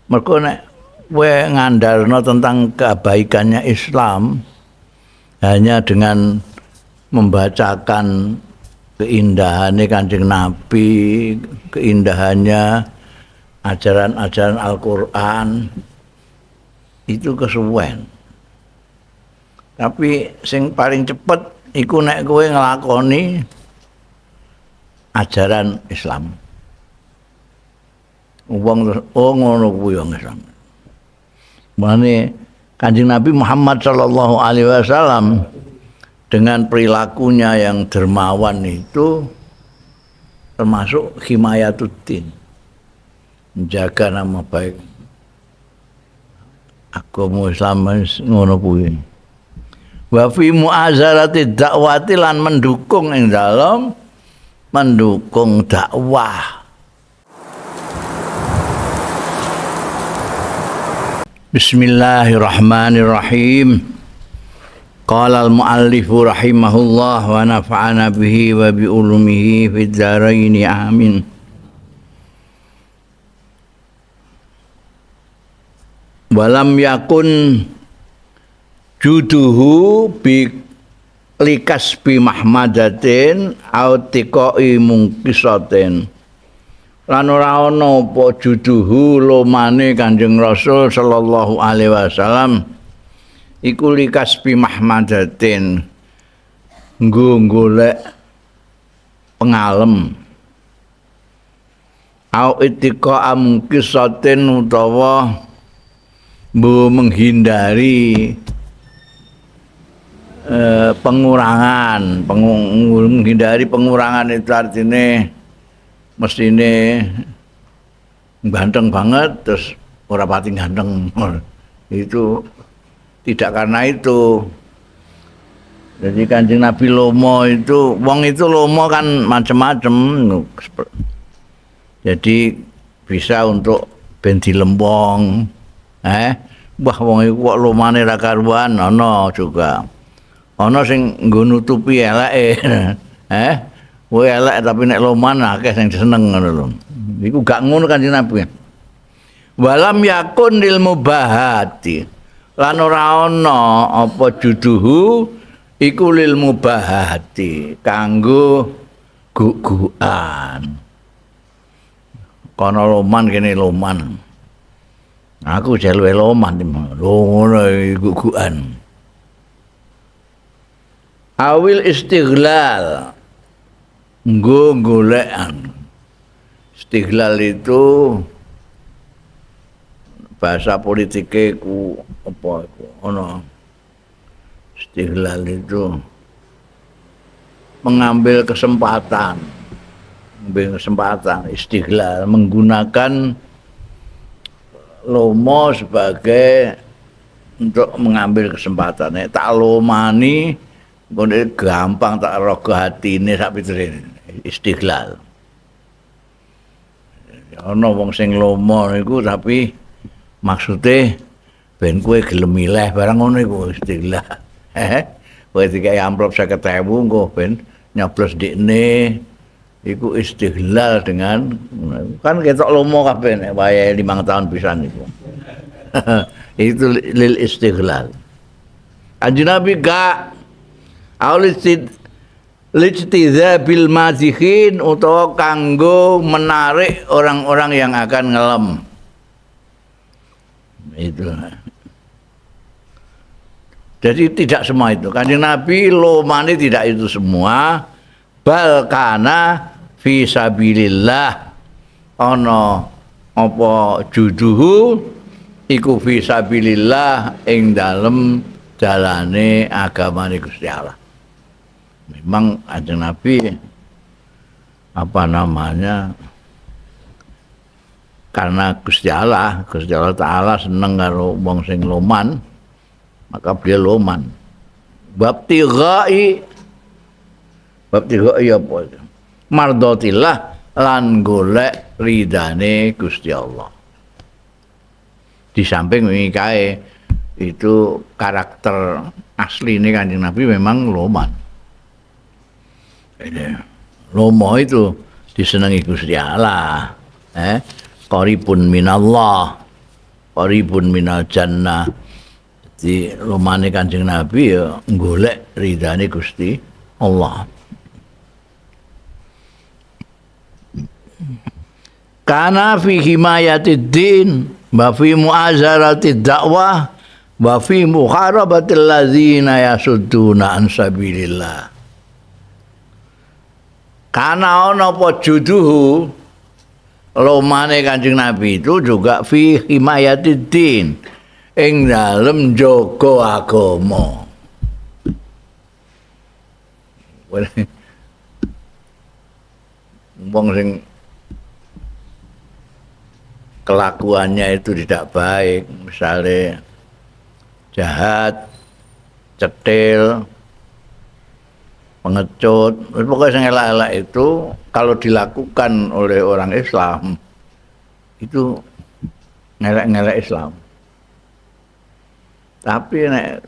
Mergo nek kowe ngandharno tentang kebaikannya Islam hanya dengan membacakan keindahannya Kanjeng Nabi, keindahannya ajaran-ajaran Al-Quran, itu kesuwen. Tapi sing paling cepet iku nek kowe nglakoni ajaran Islam. Wong terus, oh ngono kuwi wong Islam. Mane Kanjeng Nabi Muhammad sallallahu alaihi wasallam dengan perilakunya yang dermawan itu termasuk himayatuddin, menjaga nama baik agama Islam ngono kuwi. Wa fi mu'azarati dakwati lan mendukung ing dalem mendukung dakwah. Bismillahirrahmanirrahim. Qala al-muallifu rahimahullah wa nafa'ana bihi wa bi ulumihi fid dharain amin. Walam yakun juduhu bi likasbi mahmadatin au tiqai mungkisatin. Lan ora ana apa juduhu lomane Kanjeng Rasul sallallahu alaihi wasallam iku likasbi mahmadatin, nggo golek pengalem, au itiqa mungkisatin utawa mbo menghindari pengurangan, menghindari pengurangan itu artine mestine ganteng banget terus ora pati ganteng. Itu tidak karena itu. Jadi Kanjeng Nabi lomo itu, wong itu lomo kan macem-macem. Jadi bisa untuk ben dilempong. Wah wong iku kok lomane ra karuan ana juga. Ana sing nggo nutupi eleke. Kowe elek tapi nek loman akeh sing seneng ngono lho. Iku gak ngono Kanjeng Nabi. Walam yakun lil mubahati. Lan ora ana apa juduhu iku lil mubahati kanggo gugukan. Kono loman kene loman. Aku jek luwe loman lho ngono gugukan. Awil istighlal nggo golekan. Istighlal itu bahasa politike ku apa iku ana. Istighlal itu mengambil kesempatan. Mengambil kesempatan, istighlal menggunakan lomo sebagai untuk mengambil kesempatan. Nek tak lomani ngene gampang tak rogo hatine sak piturine. Istighlal. Ana wong sing lomo niku tapi maksude ben kowe gelem milih barang ngono iku istighlal. Kowe dikai amplop 50.000 engko ben nyoblos ndikne iku istighlal dengan kan ketok lomo kabeh nek wayahe 5 tahun pisan iku. Itu lil istighlal. Kanjeng Nabi gak aulisid lijtizabil mazihin utawa kanggo menarik orang-orang yang akan ngelem. Itu. Jadi tidak semua itu. Kanjeng Nabi lomane tidak itu semua. Bal kana fi sabilillah. Ana apa juduhu iku fi sabilillah ing dalem dalane agamane Gusti Allah. Memang Kanjeng Nabi karena Gusti Allah, Gusti Allah Ta'ala seneng karo wong sing loman, maka beliau loman. Bab tigai apa itu? Mardotillah lan golek ridane Gusti Allah. Di samping wingi kae itu karakter asli ini Kanjeng Nabi memang loman. Ini lomo itu disenangi Gusti Allah, qaribun minallah. qaribun minal jannah. Di lomane Kanjeng Nabi ya golek ridane Gusti Allah. Kana fi himayatid din wa fi mu'azaratid dakwah wa fi muharabatil ladzina yasudduna an sabilillah. Kana ana apa juduhu lomane Kanjeng Nabi itu juga fi himayatid din, ing dalem jaga agama. Wong sing kelakuannya itu tidak baik, misalnya jahat, cetil, pengecut, pokoknya sing elek-elek itu kalau dilakukan oleh orang Islam itu ngelek-ngelek Islam. Tapi nek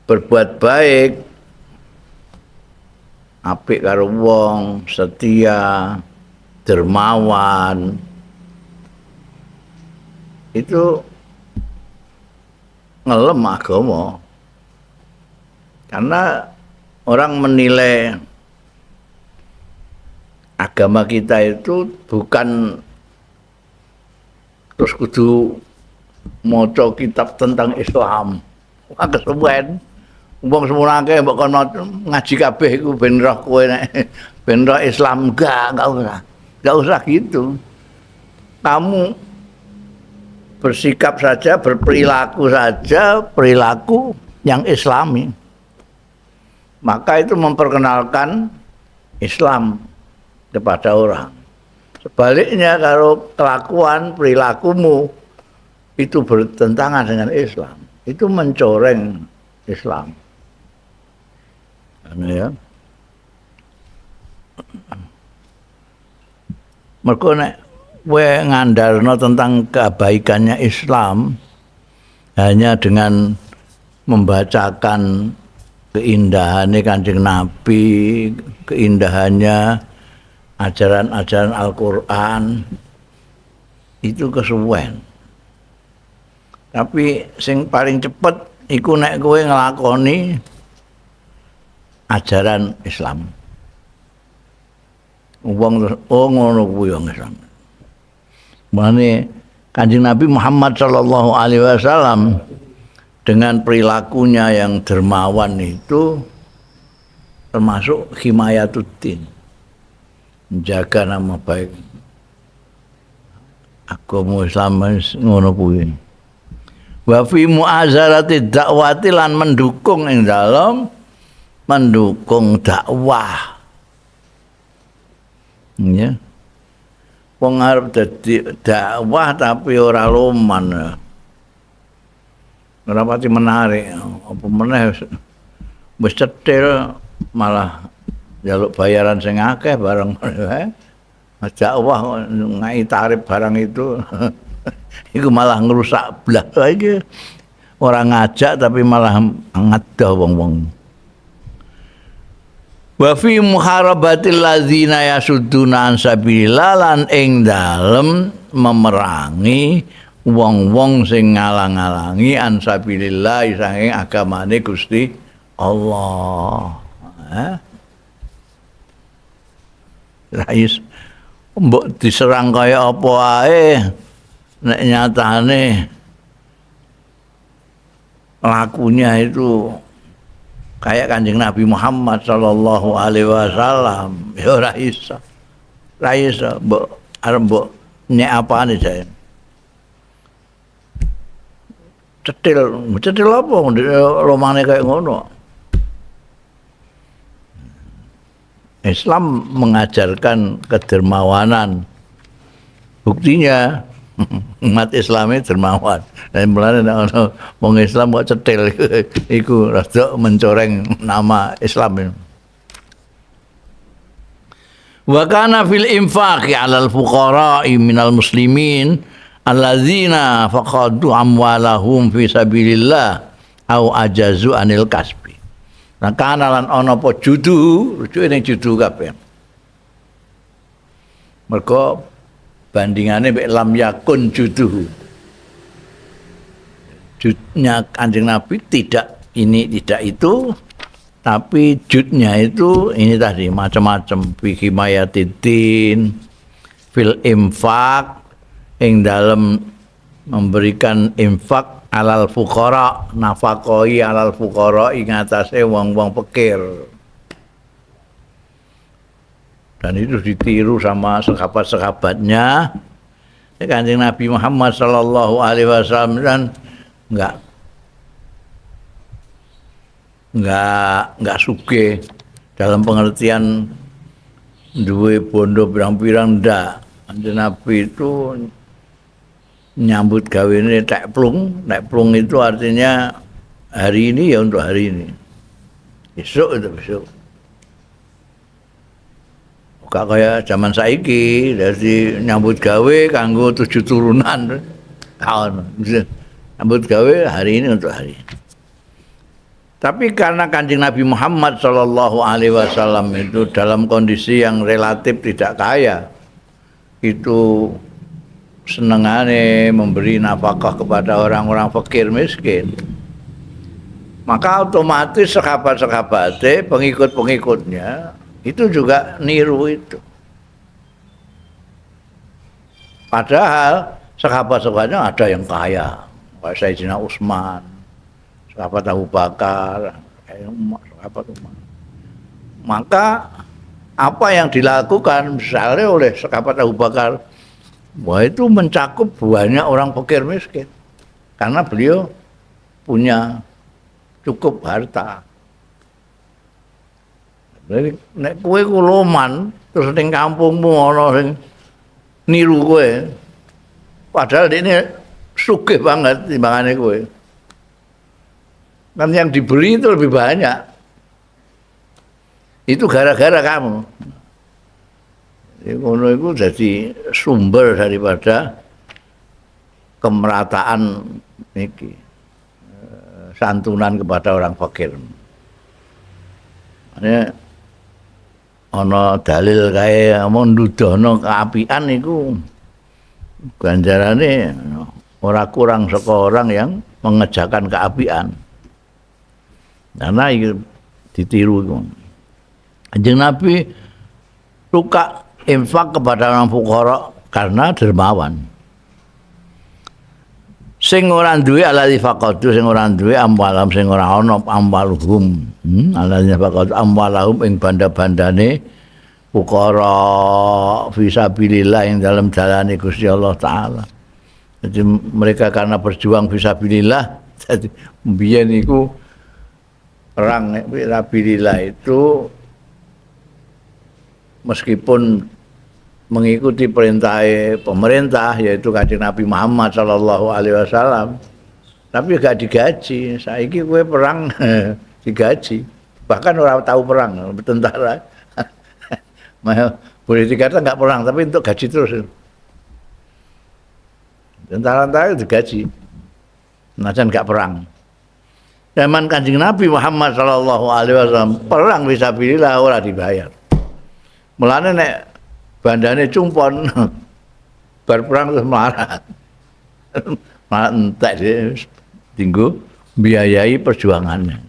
berbuat baik, apik karo wong, setia, dermawan, itu ngelem agama. Karena orang menilai agama kita itu bukan terus kudu maca kitab tentang Islam. Wah kesuwen. Wong semono akeh mbok kono ngaji kabeh iku ben roh kowe nek ben roh Islam, enggak usah. Enggak usah gitu. Kamu bersikap saja, berperilaku saja, perilaku yang Islami. Maka itu memperkenalkan Islam kepada orang. Sebaliknya kalau kelakuan, perilakumu itu bertentangan dengan Islam, itu mencoreng Islam. Anu ya. Mergo nek kowe ngandharno tentang kebaikannya Islam hanya dengan membacakan keindahannya Kanjeng Nabi, keindahannya ajaran-ajaran Al-Quran, itu kesuwen. Tapi sing paling cepet iku nek kowe nglakoni ajaran Islam. Wong terus, oh ngono kuwi wong Islam. Mane Kanjeng Nabi Muhammad sallallahu alaihi wasallam dengan perilakunya yang dermawan itu termasuk himayatuddin, menjaga nama baik agama Islam ngono kuwi. Wa fi mu'azarati dakwati lan mendukung ing dalem mendukung dakwah. Ya. Wong arep dadi dakwah tapi ora loman. Ora pati menarik, apa meneh wis cetil malah njaluk bayaran sing akeh bareng. Dakwah ngai tarif barang itu. Iku malah ngrusak blah iki. Ora ngajak tapi malah ngadoh wong-wong. Wa fi muharabatil ladzina yasudduna an sabilillah lan ing dalem memerangi wong-wong sing ngalang-alangi an sabilillah saking agamane Gusti Allah. Rais mbok diserang kaya apa ae nek nyatane lakunya itu kayak Kanjeng Nabi Muhammad sallallahu alaihi wasallam, ya ora iso. Ora iso mbok arep mbok nyek apane jae. Cetil, cetil apa lomane kayak ngono. Islam mengajarkan kedermawanan. Buktinya umat Islamnya dermawan. Dan mulane nek ana wong Islam kok cetil iku rada mencoreng nama Islam. Wa kana fil infaqi 'alal fuqara'i minal muslimin alladzina faqadu amwalahum fi sabilillah au ajazu anil kasbi. Nah kana lan ana apa judu, rujuke ning judu kabeh. Mergo bandingane mek lam yakun juduhu. Jutnya Kanjeng Nabi tidak ini tidak itu, tapi jutnya itu ini tadi macam-macam, fi himayatiddin, fil infak, ing dalem memberikan infak alal fuqara, nafakoi alal fuqara ing atase wong-wong fakir. Dan itu ditiru sama sahabat-sahabatnya. Kanjeng Nabi Muhammad sallallahu alaihi wasallam dan enggak sugih dalam pengertian duwe bondo pirang-pirang, ndak. Kanjeng Nabi itu nyambut gawe ini tek plung. Tek plung itu artinya hari ini ya untuk hari ini, besok itu besok. Gak kaya zaman saiki, jadi nyambut gawe kanggo 7 turunan. Kaon. Nyambut gawe hari ini untuk hari ini. Tapi karena Kanjeng Nabi Muhammad sallallahu alaihi wasallam itu dalam kondisi yang relatif tidak kaya, itu senengane memberi nafkah kepada orang-orang fakir miskin. Maka otomatis sahabat-sahabatnya, pengikut-pengikutnya itu juga niru itu. Padahal sahabat-sahabatnya ada yang kaya, kayak Sayyidina Utsman, sahabat Abu Bakar, sahabat Umar. Maka apa yang dilakukan misalnya oleh sahabat Abu Bakar, wah itu mencakup banyak orang fakir miskin, karena beliau punya cukup harta. Jadi nek kowe ku loman terus ning kampungmu ana sing niru kowe, padahal ini sugih banget timbangane kowe. Kan yang diberi itu lebih banyak. Itu gara-gara kamu. Jadi ngono iku jadi sumber daripada kemerataan iki, santunan kepada orang fakir. Ini ana dalil kae omong ndudono keapian iku ganjarane ora kurang saka orang yang mengerjakan keapian. Karena iki ditiru iku. Kanjeng Nabi suka infak kepada orang fuqara karena dermawan. Sing ora duwe alladzi faqadu, sing ora duwe amwalam, sing ora ana amwaluhum. Alladzi faqadu amwalahum ing banda-bandane fuqara fisabilillah ing dalam dalane Gusti Allah taala. Jadi mereka karena berjuang fisabilillah, jadi mbiyen iku perang fisabilillah itu meskipun mengikuti perintah pemerintah yaitu Kanjeng Nabi Muhammad sallallahu alaihi wasallam, tapi gak digaji. Saiki kowe perang digaji, bahkan orang tahu perang tentara boleh dikata nggak perang tapi untuk gaji terus. Tentara-tentara digaji najan gak perang. Zaman Kanjeng Nabi Muhammad sallallahu alaihi wasallam perang fisabilillah ora dibayar. Mulane nek bandane cumpon bar perang terus melarat. Malah entek deh, dinggo biayai perjuangannya.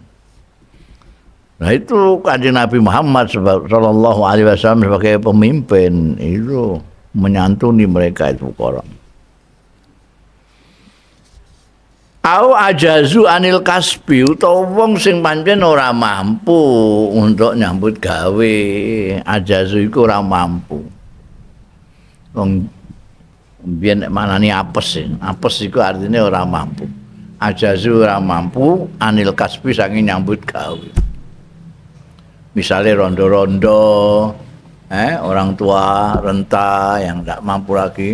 Nah itu Kanjeng Nabi Muhammad sallallahu alaihi wasallam sebagai pemimpin itu menyantuni mereka itu fuqara. Au ajazu anil kasbi, utawa wong sing pancen ora mampu untuk nyambut gawe. Ajazu iku ora mampu. Wong biyen nek manani apes, apes iku artine ora mampu. Ajazu ora mampu anil kasbi saking nyambut gawe. Misale rondo-rondo, orang tua renta yang tidak mampu lagi,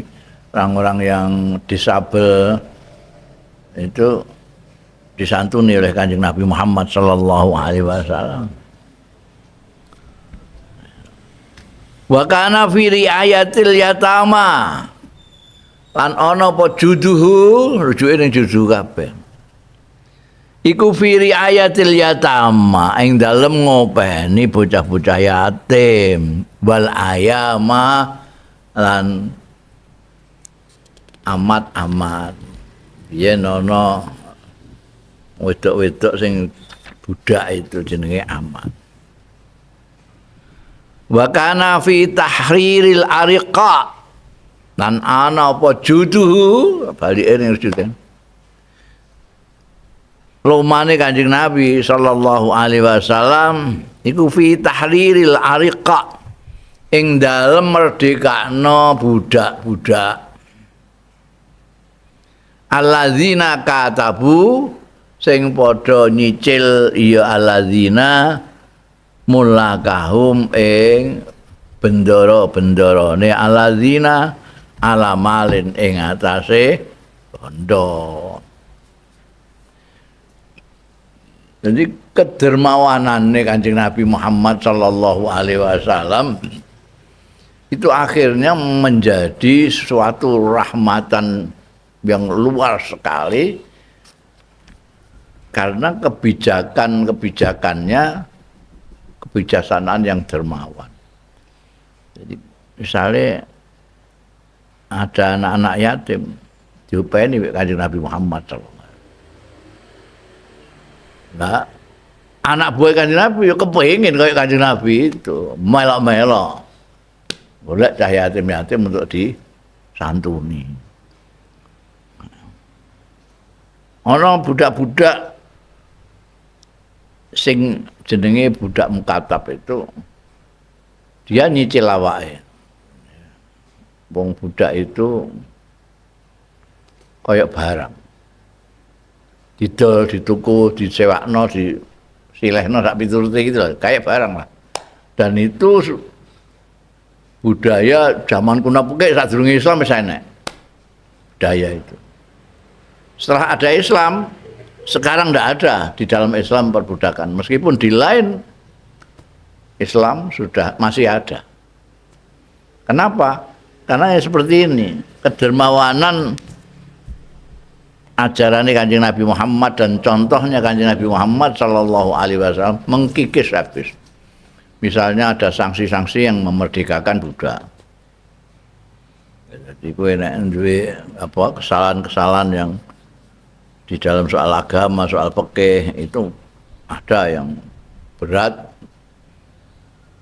orang-orang yang disabel itu disantuni oleh Kanjeng Nabi Muhammad sallallahu alaihi wasallam. Wa kana fi riayatil yatama, lan ana apa juduhu, rujuke ning juduh kabeh. Iku fi riayatil yatama ing dalem ngopeni bocah-bocah yatim wal ayama lan amat-amat. Yen ana Wedok-wedok sing budak itu jenenge amat. Wa kana fi tahriril ariqa lan ana apa juduhu balike ning sujud. Lomane Kanjeng Nabi sallallahu alaihi wasallam iku fi tahriril ariqa ing dalem merdekakno budak-budak. Alladzina katabu sing padha nyicil ya alladzina mulakahum ing bendara-bendarane alladzina ala malin ing atase bondo. Jadi kedermawanane Kanjeng Nabi Muhammad sallallahu alaihi wasallam itu akhirnya menjadi suatu rahmatan yang luar sekali karena kebijakan-kebijakannya kebijaksanaan yang dermawan. Jadi misalnya ada anak-anak yatim diupeni Kanjeng Nabi Muhammad sallallahu alaihi wasallam. Nah, anak buah Kanjeng Nabi ya kepengin kaya Kanjeng Nabi itu, melok-melok. Golek cah yatim-yatim untuk disantuni. Ana budak-budak sing jenenge budak mukatab itu dia nyicil awake. Wong budak itu kaya barang. Didol, dituku, disewakno, disilehno sak piturute gitu loh, kayak barang lah. Dan itu budaya zaman kuno pekik sadurunge Islam wis enek. Budaya itu. Setelah ada Islam, sekarang ndak ada di dalam Islam perbudakan. Meskipun di lain Islam sudah masih ada. Kenapa? Karena ya seperti ini, kedermawanan ajaran Kanjeng Nabi Muhammad dan contohnya Kanjeng Nabi Muhammad sallallahu alaihi wasallam mengkikis habis. Misalnya ada sanksi-sanksi yang memerdekakan budak. Jadi kowe nek duwe apa kesalahan-kesalahan yang di dalam soal agama, soal fikih itu ada yang berat,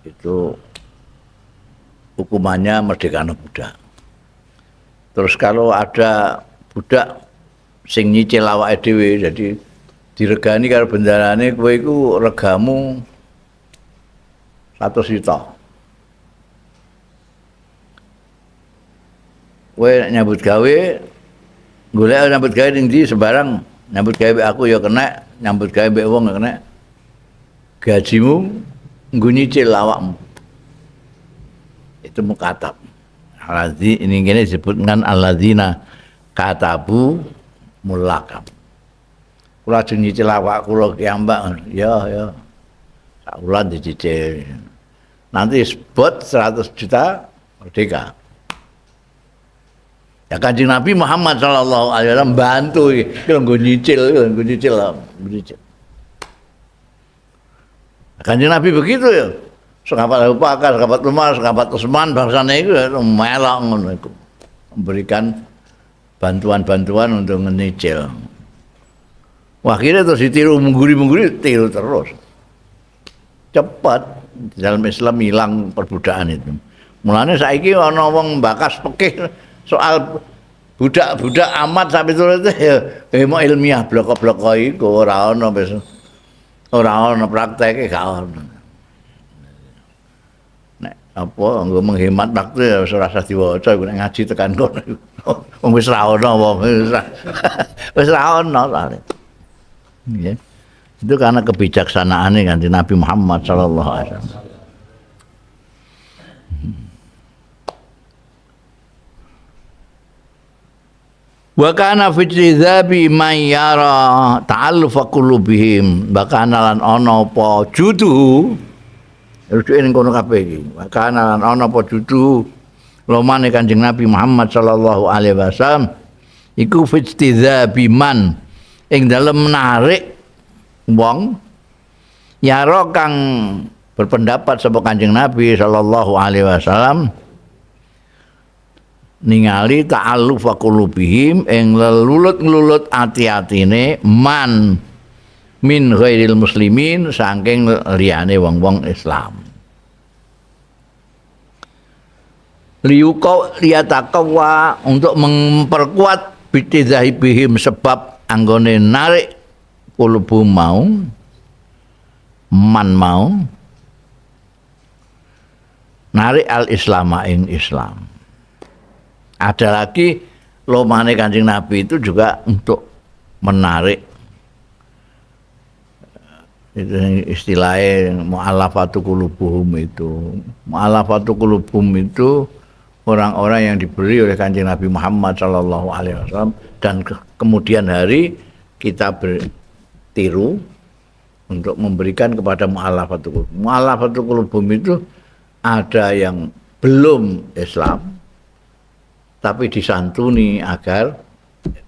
itu hukumannya merdekakan budak. Terus kalau ada budak sing nyicil awake dhewe, jadi diregani karo bendarane, kowe iku regamu 100 juta. Kowe nyambut gawe, golek nyambut gawe ning ndi sembarang, nyambut gawe mbek aku ya kena, nyambut gawe mbek wong ya kena. Gajimu nggo nyicil awakmu. Itu mukatab. Allazi ini ngene disebut dengan alladzina katabu mulakam. Kula ajeng nyicil awak kula kiyambak, ya ya. Sak wulan dicicil. Nanti sebut 100 juta merdeka. Ya Kanjeng Nabi Muhammad sallallahu alaihi wasallam bantu iki lho nggo nyicil, nggo nyicil, nyicil. Kanjeng Nabi begitu ya. Sahabat Abu Bakar, sahabat Umar, sahabat Utsman bangsane iku melok ngono iku. Memberikan bantuan-bantuan untuk menyicil. Wah, akhirnya terus ditiru mengguri-mengguri, tiru terus. Cepat di dalam Islam hilang perbudakan itu. Mulane saiki ana wong bakas pekih soal budak-budak amat sampe turute ya mau ilmiah bloko-bloko iku ora ana wis ora ana prakteke gak ana. Nek apa nggo menghemat waktu ya wis ora usah diwaca iku nek ngaji tekan kono iku. Wong wis ra ana wong wis ra ana soalé. Nggih. Itu karena kebijaksanaane Kanjeng Nabi Muhammad sallallahu alaihi wasallam. Wa kana fi idzabi man yara ta'allufa qulubihim, wa kana lan ana apa juduhu, rujuke ning kono kabeh iki. Wa kana lan ana apa juduhu lomane Kanjeng Nabi Muhammad sallallahu alaihi wasallam iku fi idzabi man ing dalem menarik wong yara kang berpendapat sapa Kanjeng Nabi sallallahu alaihi wasallam ningali ta'allufa qulubihim ing lelulut-nglulut ati-atine man Min ghairil muslimin saking liyane wong-wong Islam. Liyuqa liyataqwa untuk memperkuat bitizahibihim sebab anggone narik kulubu mau man mau narik al-islama ing Islam. Ada lagi lomane Kanjeng Nabi itu juga untuk menarik, itu istilahnya mu'allafatu qulubuhum itu. Mu'allafatu qulubuhum itu orang-orang yang diberi oleh Kanjeng Nabi Muhammad sallallahu alaihi wasallam dan kemudian hari kita bertiru untuk memberikan kepada mu'allafatu qulubuhum. Mu'allafatu qulubuhum itu ada yang belum Islam tapi disantuni agar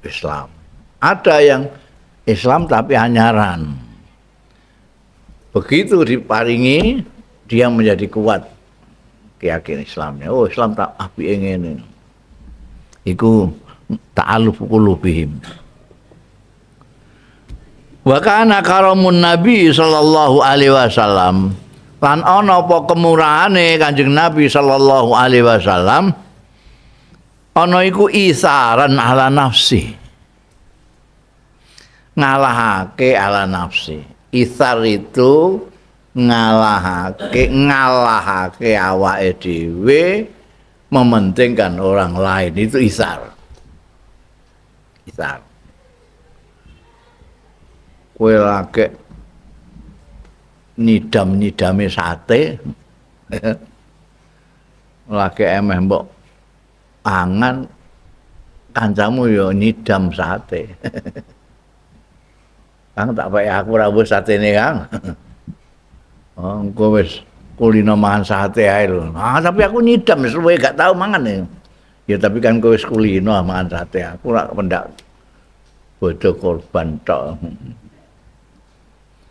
Islam. Ada yang Islam tapi anyaran. Begitu diparingi dia menjadi kuat keyakinan Islamnya. Oh, Islam tak apike ngene. Iku ta'allufu qulubihim. Wa kana karamun Nabi sallallahu alaihi wasallam lan ana apa kemurahane Kanjeng Nabi sallallahu alaihi wasallam ana iku isaran ala nafsi. Ngalahake ala nafsi. Isar itu ngalahake awake dhewe mementingkan orang lain, itu isar. Isar. Kowe lagi nyidam-nyidame sate lagi emeh mbok angan kancamu ya nyidam sate. Kang tak pakai aku rawuh satene Kang. Oh, engko wis kulino mangan sate ae lho. Ah, tapi aku nyidam suwe gak tau mangan ya. Ya tapi kan kowe wis kulino mangan sate, aku ora pendak bodo korban tok.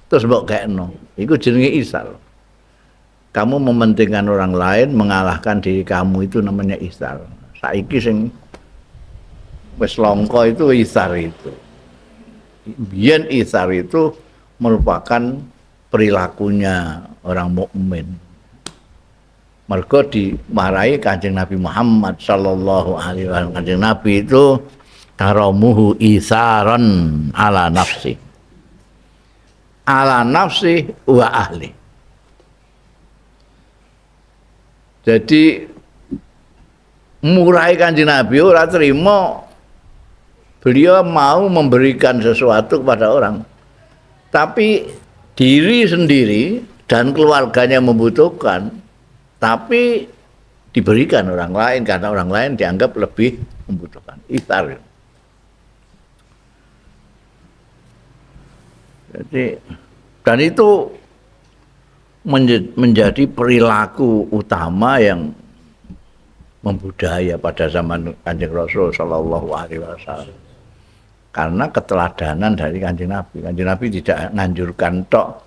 Terus mbok kekno. Iku jenenge isar. Kamu mementingkan orang lain, mengalahkan diri kamu, itu namanya isar. Saiki sing wis langka itu isar itu. Biyen isar itu merupakan perilakunya orang mukmin. Mergo dimarahi Kanjeng Nabi Muhammad sallallahu alaihi wasallam. Kanjeng Nabi itu karamuhu isaran ala nafsi. Ala nafsi wa ahli. Jadi murahi Kanjeng Nabi ora terima beliau mau memberikan sesuatu kepada orang, tapi diri sendiri dan keluarganya membutuhkan, tapi diberikan orang lain karena orang lain dianggap lebih membutuhkan. Ithar. Jadi dan itu menjadi perilaku utama yang membudaya pada zaman Kanjeng Rasul sallallahu alaihi wasallam. Karena keteladanan dari Kanjeng Nabi. Kanjeng Nabi tidak nganjurkan tok,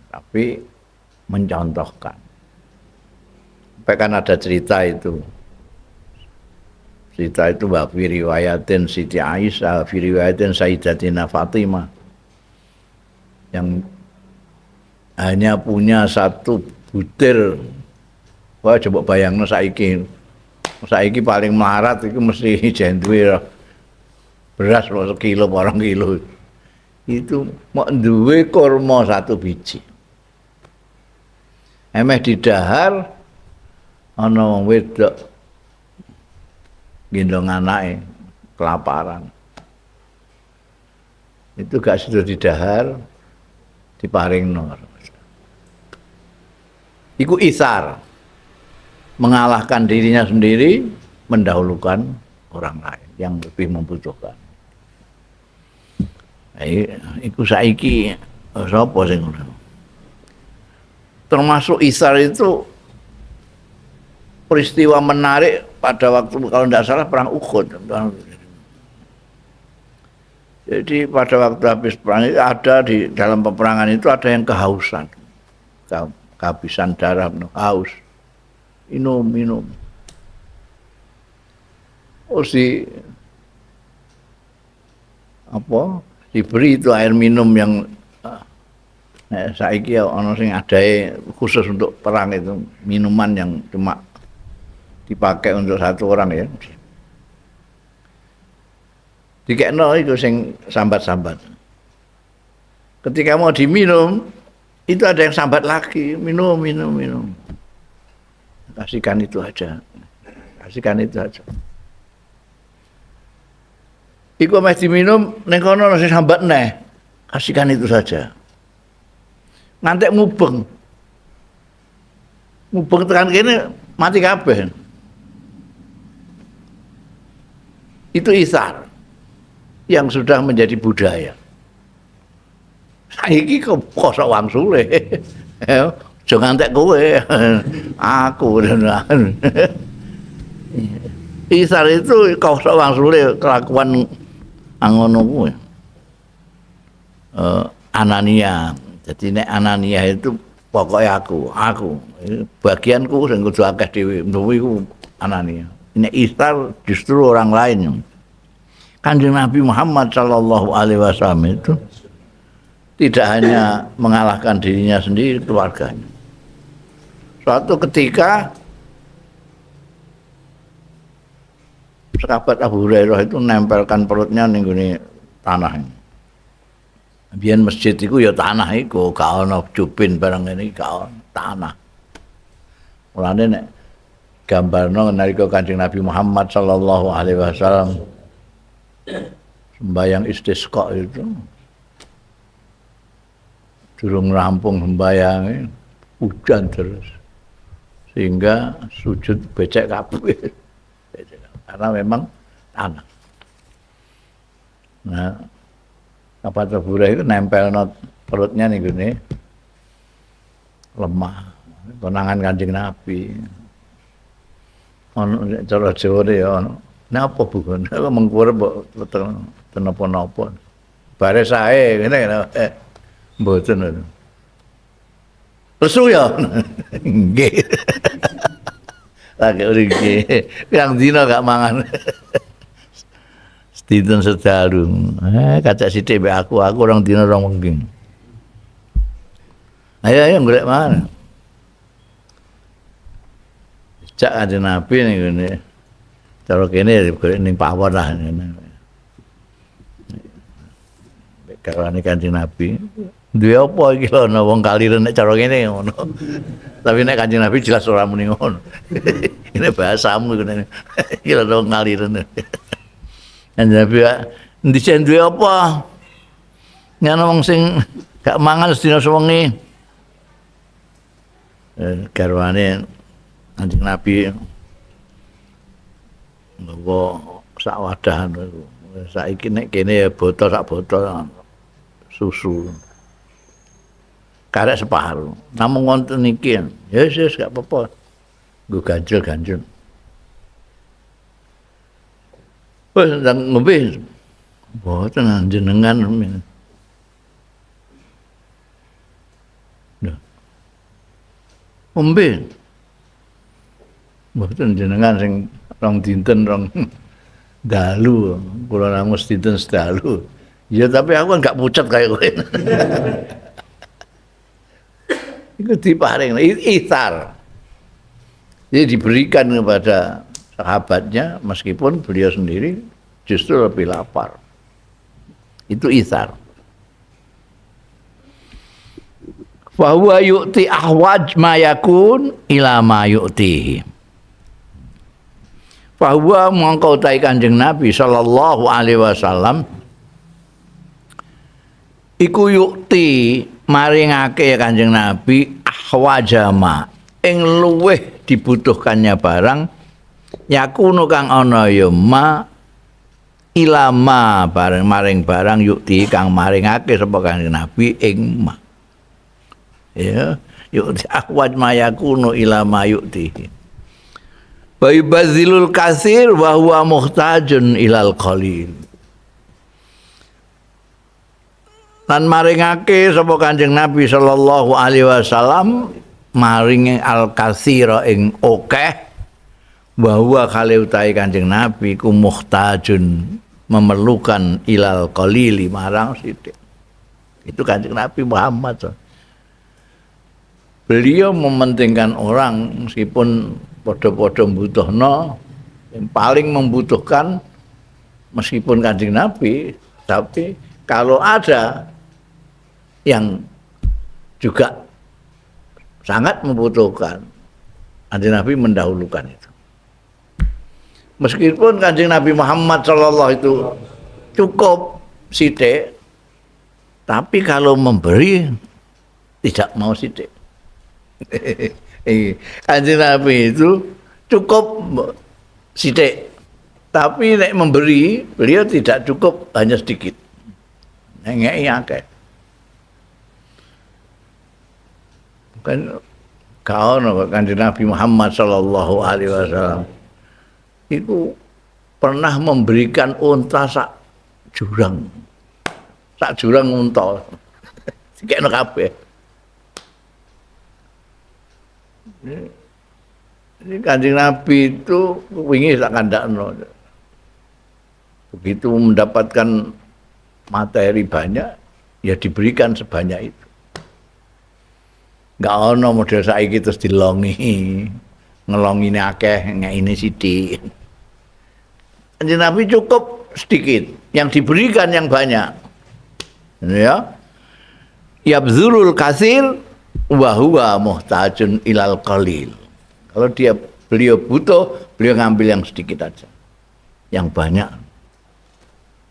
tapi mencontohkan. Sampai kan ada cerita itu. Cerita itu wa fi riwayatin Siti Aisyah, fi riwayatin Sayyidatina Fatimah, yang hanya punya satu butir. Wah, coba bayangno saiki. Saiki paling melarat itu mesti jen duwe beras sekilo, 2 kilo. Itu mau duwe kurma 1 biji. Emeh didahar ana wong wedok gendong anake kelaparan. Itu gak sido didahar, diparingno. Iku isar. Mengalahkan dirinya sendiri, mendahulukan orang lain yang lebih membutuhkan. Iku saiki sapa sing ngono? Termasuk isar itu peristiwa menarik pada waktu kalau tidak salah perang Uhud. Jadi pada waktu habis perang itu ada di dalam peperangan itu ada yang kehausan, kehabisan darah, haus, minum. Oh si apa Diberi itu air minum yang saiki ya ana sing adae khusus untuk perang itu, minuman yang cuma dipakai untuk satu orang ya. Dikekno iku sing sambat-sambat. Ketika mau diminum, itu ada yang sambat lagi, minum, minum, minum. Kasihkan itu aja. Kasihkan itu aja. Iku meh diminum, ning kono ana sing sambat neh. Kasihkan itu saja. Ngantek mubeng. Mubeng tekan kene mati kabeh. Itu isar yang sudah menjadi budaya. Saiki kok kosok wangsule. Aja ngantek kowe. Aku. Isar itu kosok wangsule kelakuan ngono kuwi. Anania. Jadi nek Anania itu pokoknya aku. Bagianku sing kudu akeh dhewe. Kuwi iku Anania. Nek isar justru orang lain. Kanjeng Nabi Muhammad sallallahu alaihi wasallam itu tidak hanya mengalahkan dirinya sendiri, keluarganya. Suatu ketika sahabat Abu Hurairah itu nempelkan perutnya ning gone tanah. Biyen masjid iku ya tanah iku, gak ono jubin barang ngene iki, gak ono tanah. Mulane nek gambarno nalika Kanjeng Nabi Muhammad sallallahu alaihi wasallam sembayang istisqa itu durung rampung sembayange hujan terus sehingga sujud becek kabeh. Karena memang tanah. Nah, Sahabat Abu Hurairah itu nempel not perutnya nih gini lemah konangan Kanjeng Nabi. Ono cara Jawa ya ono. Napa Bu? Napa mengkur mbok napa-napa. Bare sae ngene mboten. Lesu ya. Nggih. Lagi nggih. Pirang dina gak mangan. Sedinten sedalu. Kacak sithik mbek aku rong dina rong wengi. Ayo ayo golek mangan. Cak Kanjeng Nabi ning ngene. Cara kene golek ning pawon lah ngene. Garwane Kanjeng Nabi. Duwe apa iki lho ana wong kaliren nek cara ngene ngono. Tapi nek Kanjeng Nabi jelas ora muni ngono. Ini bahasamu iku nek iki lho ana wong kaliren. Kanjeng Nabi endi sing duwe apa? Ngono wong sing gak mangan sedina sewengi. Garwane Kanjeng Nabi nggawa sak wadah ngono iku. Saiki nek kene ya botol sak botol susu. Karek separuh. Namung wonten iki. Ya wis gak apa-apa. Nggo ganjel-ganjel. Wis ndang ngombe. Mboten jenengan. Lho. Ngombe. Mboten jenengan sing rong dinten rong dalu, kula namung dinten sedalu. Ya tapi aku kan gak pucet kayak kowe. Itu diparing ithar. Jadi diberikan kepada sahabatnya meskipun beliau sendiri justru lebih lapar. Itu ithar. Fa huwa yu'ti ahwaj ma yakun ila ma yu'tihi. Fa huwa mongko utahe Kanjeng Nabi sallallahu alaihi wasallam iku yukti maringake Kanjeng Nabi ahwajama ing luweh dibutuhkannya barang yakunu kang ana ya ma ilama bareng maring barang yukti kang maringake sapa Kanjeng Nabi ing ma ya yukti ahwaj ma yakunu ilama yukti wa yubadzilul katsir wa huwa muhtajun ilal qalil. Lan maringake sapa Kanjeng Nabi sallallahu alaihi wasallam maringe al katsira ing akeh wa huwa kale utahe Kanjeng Nabi ku muhtajun memerlukan ilal qalili marang sithik. Itu Kanjeng Nabi Muhammad. Beliau mementingkan orang meskipun padha-padha mbutuhno, yang paling membutuhkan meskipun Kanjeng Nabi, tapi kalau ada yang juga sangat membutuhkan, Kanjeng Nabi mendahulukan itu. Meskipun Kanjeng Nabi Muhammad sallallahu itu cukup sithik, tapi kalau memberi tidak mau sithik. Kanjeng Nabi itu cukup sithik, tapi nek memberi beliau tidak cukup hanya sedikit. Ngeki akeh. Kan gak ono Kanjeng Nabi Muhammad sallallahu alaihi wasallam iku pernah memberikan unta sak jurang. Sak jurang unta. Dikekno kabeh. Ini Kanjeng Nabi itu wingi sak kandakno. Begitu mendapatkan materi banyak, ya diberikan sebanyak itu. Enggak ono model saiki terus dilongi. Ngelongine akeh, ngekine sithik. Kanjeng Nabi cukup sedikit, yang diberikan yang banyak. Ya. Yabzulul katsir wa huwa muhtajun ilal qalil. Kalau beliau butuh, beliau ngambil yang sedikit aja. Yang banyak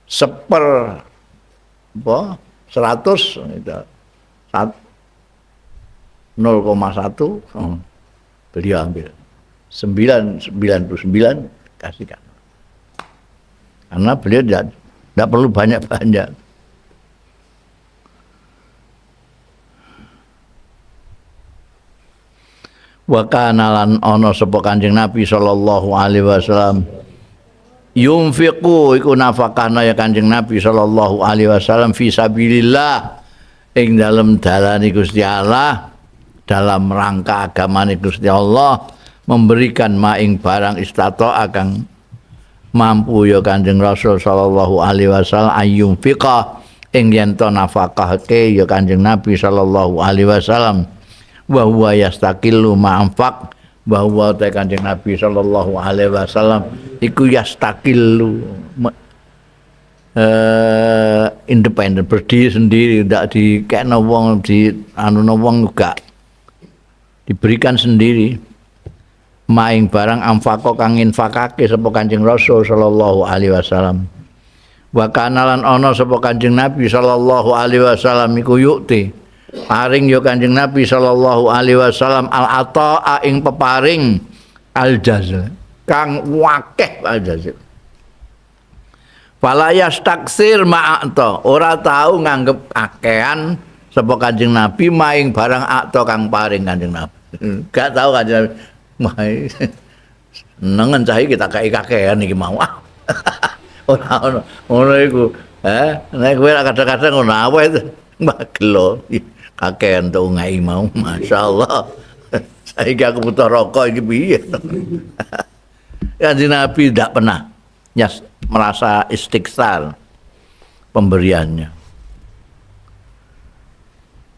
seper apa? 100 itu. 0,1 beliau ambil. 999 kasihkan. Karena beliau tidak perlu banyak-banyak. Wa kana lan ana sapa Kanjeng Nabi sallallahu alaihi wasallam yunfiqu iku nafakahna ya Kanjeng Nabi sallallahu alaihi wasallam fi sabilillah ing dalem dalane Gusti Allah, dalam rangka agamane Gusti Allah, memberikan ma ing barang istata kang mampu ya Kanjeng Rasul sallallahu alaihi wasallam ayyunfiqa ing yen to nafakahke ya Kanjeng Nabi sallallahu alaihi wasallam wa huwa yastaqillu ma'anfaq wa huwa ta Kanjeng Nabi sallallahu alaihi wasallam iku yastaqillu independen, berdiri sendiri, ndak dikekno wong, di anuno wong gak, diberikan sendiri maing barang amfaqo kang infakake sapa Kanjeng Rasul sallallahu alaihi wasallam. Wa kana lan ana sapa Kanjeng Nabi sallallahu alaihi wasallam iku yukti paring ya Kanjeng Nabi sallallahu alaihi wasallam al ataa ing peparing al jazl kang wakeh al jazl. Fala yastaksir ma'ata, ora tau nganggep akehan sapa Kanjeng Nabi maing barang akta kang paring Kanjeng Nabi. Gak tau Kanjeng Nabi. Mai nengen cah iki tak kei kakehan iki mau. Ora ono ngono iku. Nek kowe kadang-kadang ngono aweh magelo. Kakehan tok ngei mau, masyaallah. Saiki aku butuh rokok iki piye. Kanjeng Nabi ndak pernah merasa istiksar pemberiannya.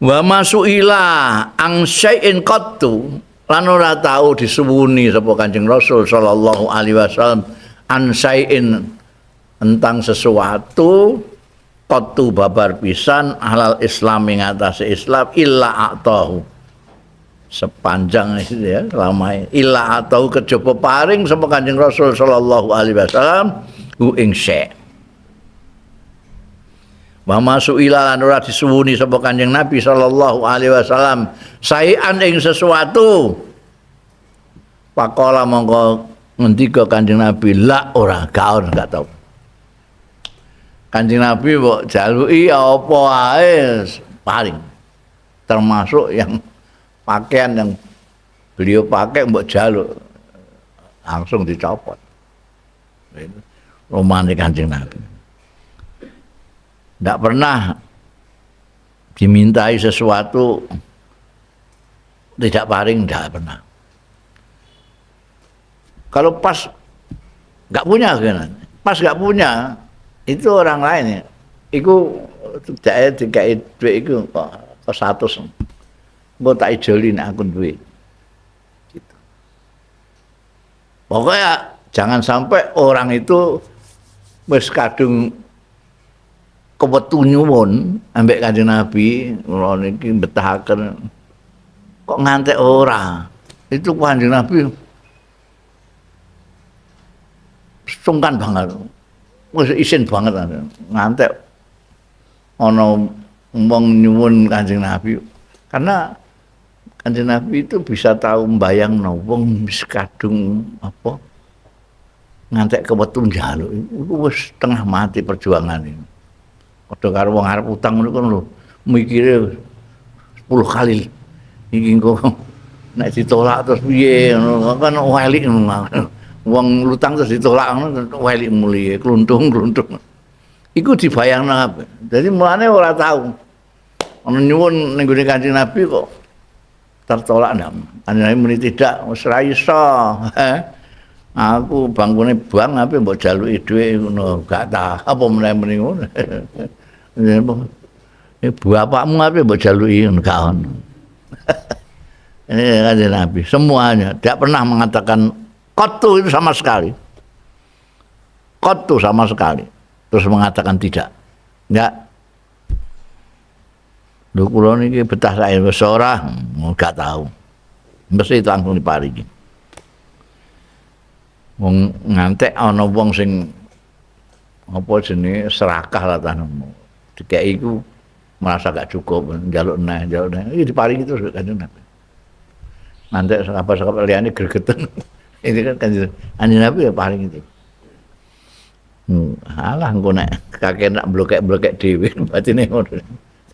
Wa masuila ang syai'in qattu lan ora tau disuwuni sapa Kanjeng Rasul sallallahu alaihi wasallam an syai'in tentang sesuatu qattu babar pisan halal Islam ing atase Islam illa a'tahu sepanjang itu ya selama ini illa a'tahu kejaba paring sapa Kanjeng Rasul sallallahu alaihi wasallam hu ing syai'. Wa masuila lan ora disuwuni sapa Kanjeng Nabi sallallahu alaihi wasallam saean ing sesuatu. Pakola mongko ngendika Kanjeng Nabi la ora gak gak tau. Kanjeng Nabi mbok jaluki apa ae paring. Termasuk yang pakaian yang beliau pakai mbok jaluk langsung dicopot. Romane Kanjeng Nabi. Tidak pernah dimintai sesuatu tidak paring, tidak pernah. Kalau pas nggak punya, kan? Pas nggak punya, Itu orang lain ya. Iku tidak dikai dhuwit iku kok 100. Engko tak ijoli nek aku duwe. Gitu. Pokoknya jangan sampai orang itu wis kadung kewetu nyuwun ambek Kanjeng Nabi, kula niki betahaken kok ngantek ora. Itu Kanjeng Nabi sungkan banget. Wis isin banget ngantek ana wong nyuwun Kanjeng Nabi. Karena Kanjeng Nabi itu bisa tahu mbayangno wong wis kadung apa ngantek kewetu njaluk iku wis setengah mati perjuangan ini. Padha karo wong arep utang ngono kan lho, mikire 10 kali. Iki engko nek ditolak terus piye ngono kan welik ngono. Wong lutang terus ditolak ngono welik mulihe, kluntung-kluntung. Iku dibayangno kabeh. Dadi mulane ora tau ana nyuwun ning gone Kanjeng Nabi kok tertolak ndak. Kanjeng Nabi muni tidak, wis ra iso. Aku bangkune bank ape mbok jaluki dhuwit ngono gak ta apa meneh muni ngono. Bapakmu ape mbok jaluki ngono gak ono. Ini Kanjeng Nabi semuanya tidak pernah mengatakan qattu itu sama sekali. Qattu sama sekali. Terus mengatakan tidak. Enggak. Lho kula niki betah sae wis ora gak tahu. Mesti itu langsung diparingi. Wong ngantek ana wong sing apa jenenge serakah lah tanemu. Dikeki iku merasa gak cukup, njaluk neh, njaluk neh. Iki diparingi terus Kanjeng Nabi. Ngantek sahabat-sahabat liyane gregeten. Ini kan Kanjeng Nabi ya paring itu. Alah engko nek kakek nak blokek-blokek dhewe batine ngono.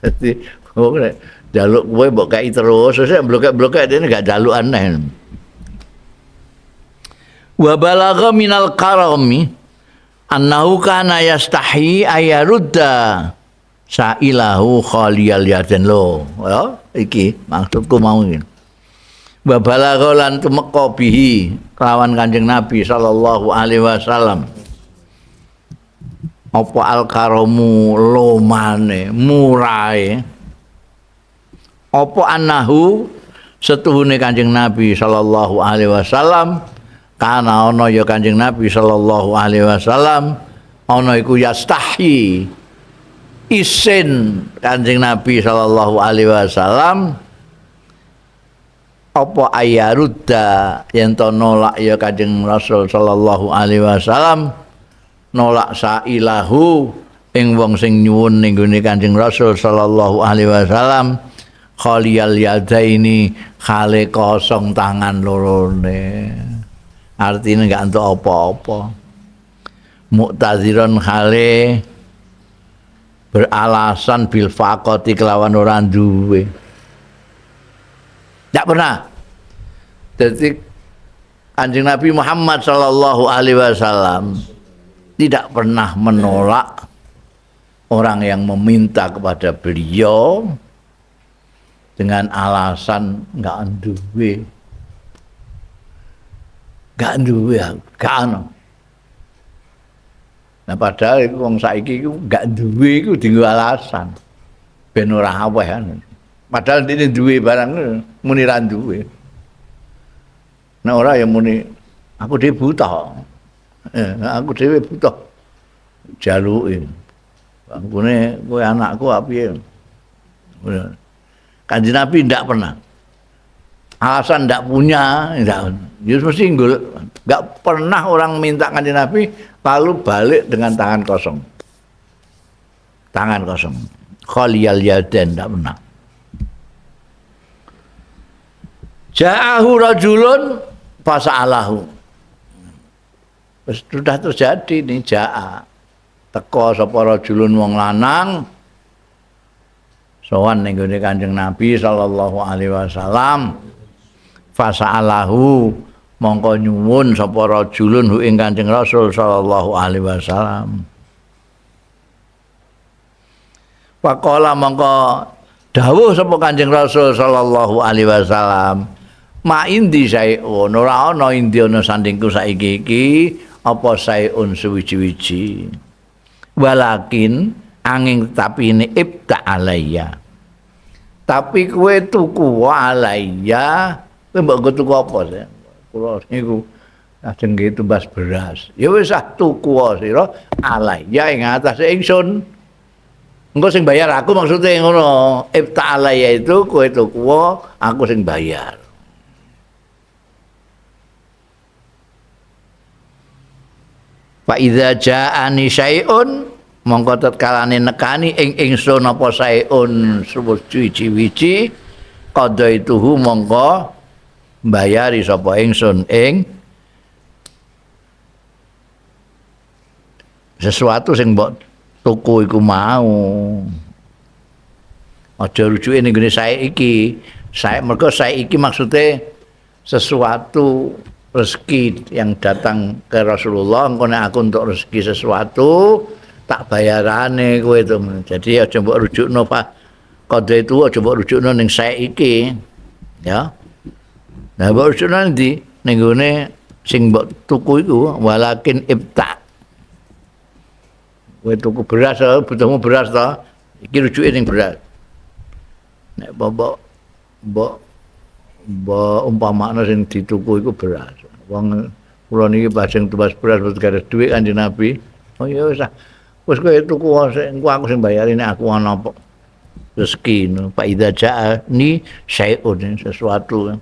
Dadi wong nek njaluk kowe mbok kei terus, terus nek blokek-blokek dene gak njaluk aneh. Wa balagha minal karami annahu kana yastahi ayarudda sa'ilahu khaliyal yaden lo. Ya iki maksudku mau iki. Wa balagha lan tumeka bihi kelawan Kanjeng Nabi sallallahu alaihi wasallam. Apa al karamu lomane murahe apa annahu setuhune Kanjeng Nabi sallallahu alaihi wasallam kana ana ya Kanjeng Nabi sallallahu alaihi wasallam ana iku yastahi isin Kanjeng Nabi sallallahu alaihi wasallam apa ayarudda yen to nolak ya Kanjeng Rasul sallallahu alaihi wasallam nolak sailahu ing wong sing nyuwun ning gone Kanjeng Rasul sallallahu alaihi wasallam khaliyal yadaini khale kosong tangan lorone, artine enggak entuk apa-apa, muktaziron khale beralasan bil faqati kelawan ora duwe. Ndak pernah. Jadi Kanjeng Nabi Muhammad sallallahu alaihi wasallam tidak pernah menolak orang yang meminta kepada beliau dengan alasan enggak duwe. Enggak duwe, gak ono. Nah padahal iku wong saiki iku enggak duwe iku dienggo alasan ben ora aweh kan. Padahal dene duwe barang muni ra duwe. Nek ora ya muni aku dhewe buta. Aku dhewe buta. Jaluke. Bangkune kowe anakku piye? Kanjeng Nabi ndak pernah. Alasan ndak punya, ndak. Ya mesti golek. Enggak pernah orang minta Kanjeng Nabi lalu balik dengan tangan kosong. Tangan kosong. Khaliyal yaden ndak pernah. Ja'ahu rajulun fasa'alahu. Sudah terjadi nih ja'a. Teko sapa rajulun wong lanang sowan ning gone Kanjeng Nabi sallallahu alaihi wasallam. Fasa'alahu mongko nyuwun sapa rajulun hu ing Kanjeng Rasul sallallahu alaihi wasallam. Faqala mongko dawuh sapa Kanjeng Rasul sallallahu alaihi wasallam, ma indi saeun, ora ana indi ana sandingku saiki iki apa saeun suwiji-wiji. Walakin angin tapi ini ibta alayya. Tapi kowe tuku alayya, kowe mbok tuku apa sih? Kula niku ajeng nggih tumbas beras. Ya wis ah tuku sira alayya ing atase ingsun. Engko sing bayar aku maksudnya ngono. Ibta alayya itu kowe tuku aku sing bayar. Fa idza ja'ani syai'un mongko tetkalane nekani ing ingsun apa syai'un suwiji-wiji qadaituhu mongko mbayari sapa ingsun ing sesuatu sing mbok tuku iku mau. Aja rujuke ning gone sae iki. Sae mergo sae iki maksude sesuatu rezeki yang datang ke Rasulullah, engko nek aku untuk rezeki sesuatu tak bayarane kowe itu. Jadi aja mbok rujukno Pak. Kode itu aja mbok rujukno ning sae iki. Ya. Nah mbok rujukno ndi? Ning gone sing mbok tuku iku walakin ibta. Kowe tuku beras, butuhmu beras to. Iki rujuke ning beras. Nek mbok mbok mbok umpamakno sing dituku iku beras. Wong kula niki bajeng tumbas beras wis gak ada dhuwit Kanjeng Nabi. Oh ya wis ah. Wis kowe tuku engko aku sing bayari nek aku ana apa rezeki. Fa idza jaa ni syai'un sesuatu.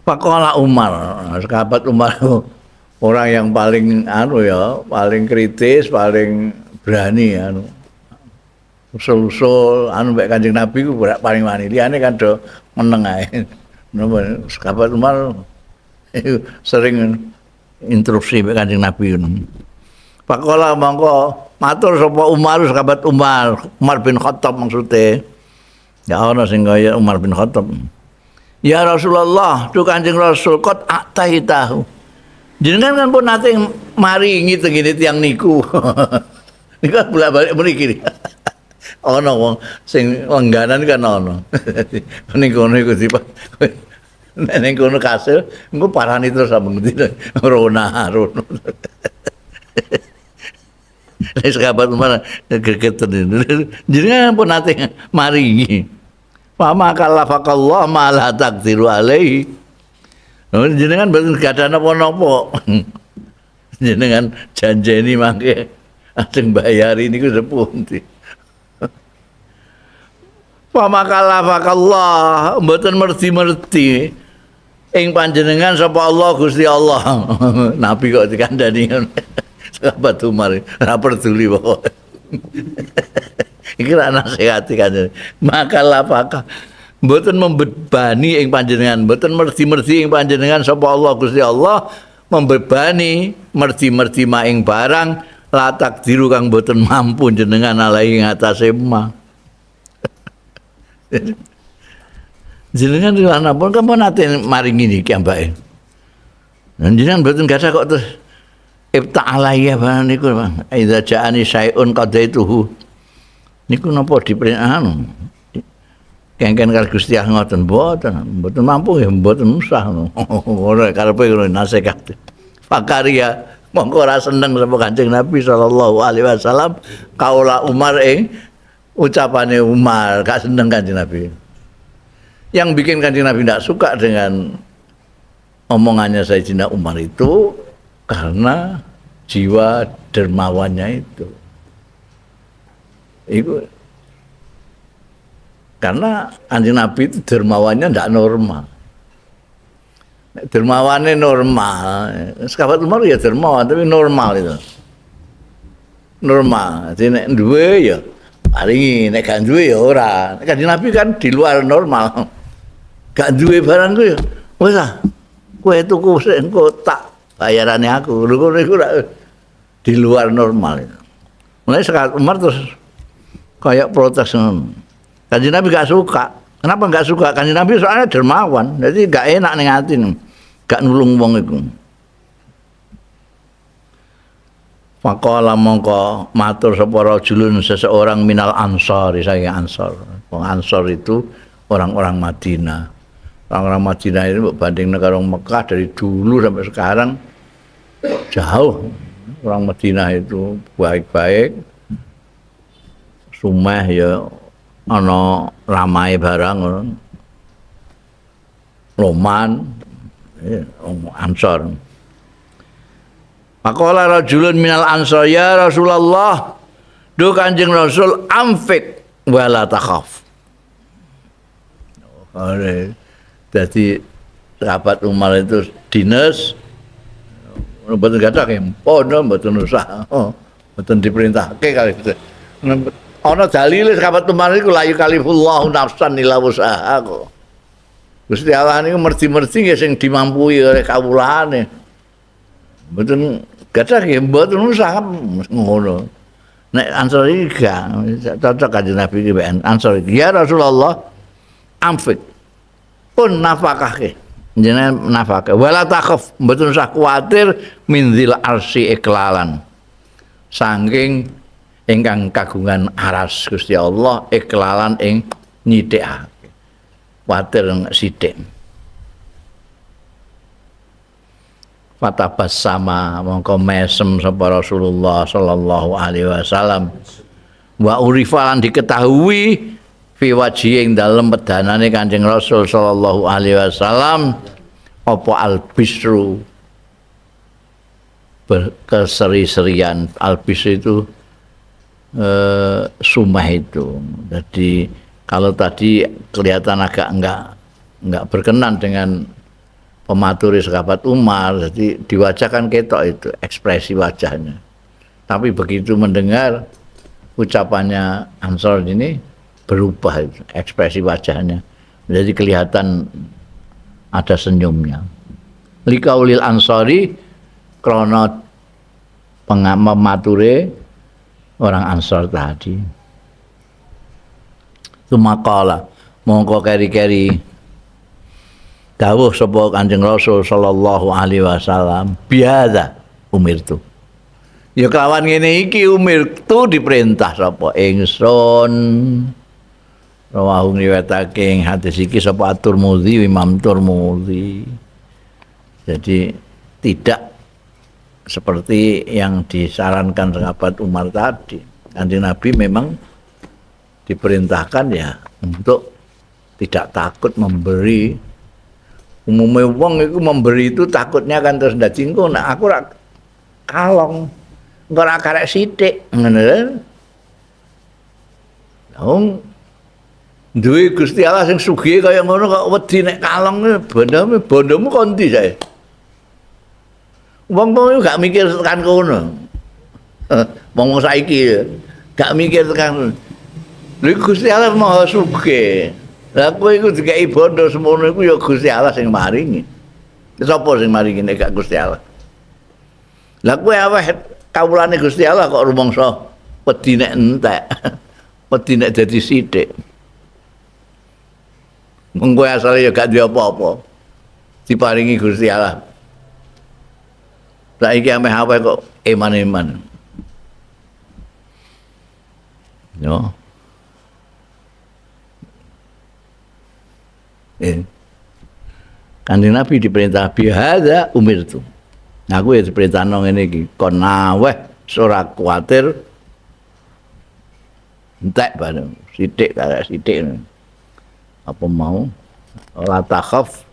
Faqala Umar, sahabat Umar orang yang paling anu ya, paling kritis, paling berani anu. Usul-usul anu mek Kanjeng Nabi ku paling wani. Liyane kan do meneng ae. Napa sahabat Umar sering interupsi mek Kanjeng Nabi ngono. Faqala mongko matur sapa Umar, sahabat Umar, Umar bin Khattab maksude. Ya ana sing kaya Umar bin Khattab. Ya Rasulullah, tu Kanjeng Rasul kot ataitahu. Jenengan kan pun nate maringi tengene tiyang niku. Niku kan bolak-balik mriki. Ana wong sing lengganan kan ana. Ning kono iku dipa. Nek ning kono kasil, engko parani terus sampe ngendi rona rono. Wis kabar mana gegeten. Jenengan pun nate maringi. Fama kallafaqallah ma la taqdiru alaihi. Jenengan mboten gadah napa-napa. Jenengan janjeni mangke ajeng bayari niku sepundi. Fama kallafaqallah mboten merdi-merdi ing panjenengan sapa Allah Gusti Allah. Nabi kok dikandani ngono. Sahabat Umar ora peduli pokoke. Iki ra nasihati kanjeng. Maka lapaka mboten membebani ing panjenengan, mboten merdi-merdi ing panjenengan sapa Allah Gusti Allah membebani merdi-merdi maing barang la takdiru kang mboten mampu jenengan alai ing atase ma. Jenengan napa kan pun nate maringi niki ambake. Jenengan mboten gadah kok terus ibta alaiya barang niku idza ja'ani syai'un qadaituhu. Niku napa diperintah anu kengken karo Gusti Allah ngoten mboten mboten mampu ya mboten usah ngono karepe ngono nasihat. Fakaria mongko ora seneng sapa Kanjeng Nabi sallallahu alaihi wasallam kaula Umar ing ucapane Umar gak seneng Kanjeng Nabi. Yang bikin Kanjeng Nabi ndak suka dengan omongannya Sayyidina Umar itu karena jiwa dermawannya itu. Itu karena Kanjeng Nabi itu dermawannya ndak normal. Dermawannya normal. Sahabat Umar ya dermawan tapi normal itu. Normal. Jadi nek duwe ya paringi, nek gak duwe ya ora. Kanjeng Nabi kan di luar normal. Gak duwe barang ku ya wis ah. Kowe tuku sik engko tak bayarane aku. Lho ngono iku di luar normal itu. Mulai sahabat Umar terus kayak protes ngono. Kanjeng Nabi gak suka. Kenapa gak suka? Kanjeng Nabi soalnya dermawan, jadi gak enak ning ati, gak nulung wong iku. Faqala mongko matur sapa rajulun seseorang minal ansor, saking ansor. Wong ansor itu orang-orang Madinah. Orang-orang Madinah itu banding karo Mekah dari dulu sampai sekarang jauh. Orang Madinah itu baik-baik, sumeh ya ana ramai barang, loman, ansor. Faqala rajulun minal ansor ya Rasulullah, duh Kanjeng Rasul, amfik wala takhaf. Jadi sahabat Umar itu dinas mboten gadah pun mboten usah, mboten diperintahke kali. Ana dalile sahabat Umar iku la yukalifullahu nafsan illa wus'aha kok. Gusti Allah niku merdi-merdi nggih sing dimampui oleh kawulane. Mboten gadah nggih mboten usah ngono. Nek Ansor iki gak cocok Kanjeng Nabi iki mbek Ansor iki. Ya Rasulullah, amfik pun nafakahke. Jenengan nafkah. Wala takhaf, mboten usah kuwatir min dzil arsy iklalan. Saking ingkang kagungan aras Gusti Allah iklalan ing nyithikake. Kuwatir sithik. Fatabassama mongko mesem sapa Rasulullah sallallahu alaihi wasallam. Wa urifa lan diketahui fi wajhi ing dalem pedanane Kanjeng Rasul sallallahu alaihi wasallam apa albisru, berkeseri-serian. Albisru itu sumah itu. Jadi kalau tadi kelihatan agak enggak berkenan dengan pematuri sahabat Umar, jadi di wajah kan ketok itu ekspresi wajahnya. Tapi begitu mendengar ucapannya Ansor ini berubah itu ekspresi wajahnya, jadi kelihatan ada senyumnya. Likaulil Ansori krono pemature orang Ansor tadi. Sumakala mongko keri-keri dawuh sapa Kanjeng Rasul sallallahu alaihi wasallam, biadza umirtu. Ya kelawan ngene iki umirtu diperintah sapa ingsun. Rawahu ngriwayatake ing hadis iki sapa At-Tirmidzi, Imam Tirmidzi. Jadi tidak seperti yang disarankan sahabat Umar tadi. Kanjeng Nabi memang diperintahkan ya untuk tidak takut memberi. Umumnya wong iku memberi itu takutnya kan terus dadi engko nek aku ora kalong, engko ora karek sithik ngono lho. Wong duwe Gusti Allah sing sugih kaya ngono kok wedi nek kalong bondomu, bondomu kon ndi sae? Wong-wong gak mikir tekan kono. Wong saiki gak mikir tekan kono. Lha Gusti Allah Maha Sugih. Lah kowe iku dikeki bondo semono iku ya Gusti Allah sing maringi. Sapa sing maringi nek gak Gusti Allah? Lah kowe aweh kawulane Gusti Allah kok rumangsa wedi nek entek. Wedi nek dadi sithik. Wong kowe asale ya gak duwe apa-apa. Diparingi Gusti Allah. Saiki ameh aweh kok eman-eman. Yo. Kanjeng Nabi diperintah bihadza umirtu. Aku ya diperintahno ngene iki, kon aweh ora kuwatir entek bareng sithik karek sithik. Apa mau? La takhaf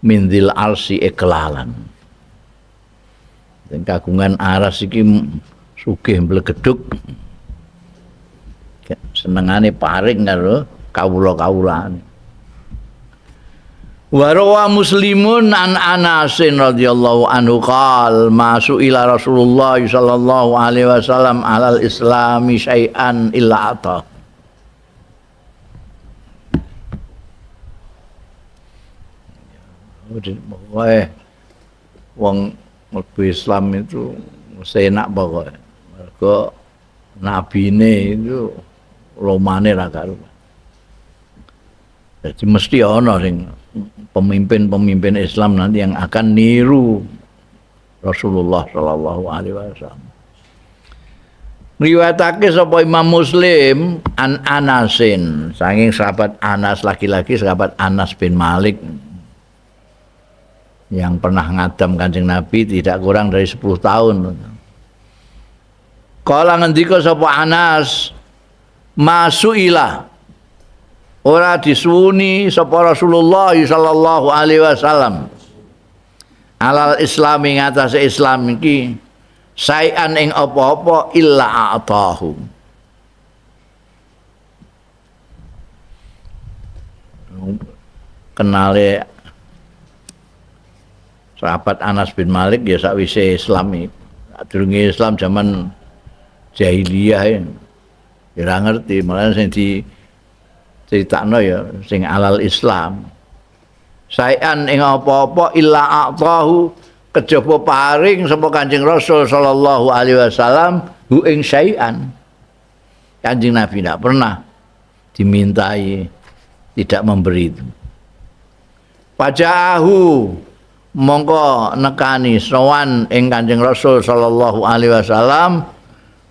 min dzil arsy iklalan. Sing kagungan aras iki sugih mblegeduk. Senengane paring karo kawula-kawulane. Wa rawa Muslimun an Anasin radhiyallahu anhu qal ma su'ila Rasulullah sallallahu alaihi wasallam alal islami syai'an illa ata. Pokoke wong mlebu Islam itu enak pokoke. Mergo nabine itu romane ra karuan. Jadi mesti ana sing pemimpin-pemimpin Islam nanti yang akan niru Rasulullah sallallahu alaihi wasallam. Ngriwayatake sapa Imam Muslim an Anasin, saking sahabat Anas, lagi-lagi sahabat Anas bin Malik yang pernah ngadam Kanjeng Nabi tidak kurang dari 10 tahun. Kala ngendika sapa Anas, masuila ora disuwuni sapa Rasulullah sallallahu alaihi wasallam alal islami ngatasé Islam iki saean ing apa-apa illa a'tahu. Kenale sahabat Anas bin Malik ya sakwise Islam iki. Sadurunge Islam zaman jahiliyah ya ora ngerti, malah sing diceritakno ya sing alal Islam. Saean ing apa-apa illa a'tahu kejaba paring sapa Kanjeng Rasul sallallahu alaihi wasallam hu ing syai'an. Kanjeng Nabi ndak pernah dimintai tidak memberi itu. Pajahu mongko nekani sowan ing Kanjeng Rasul sallallahu alaihi wasallam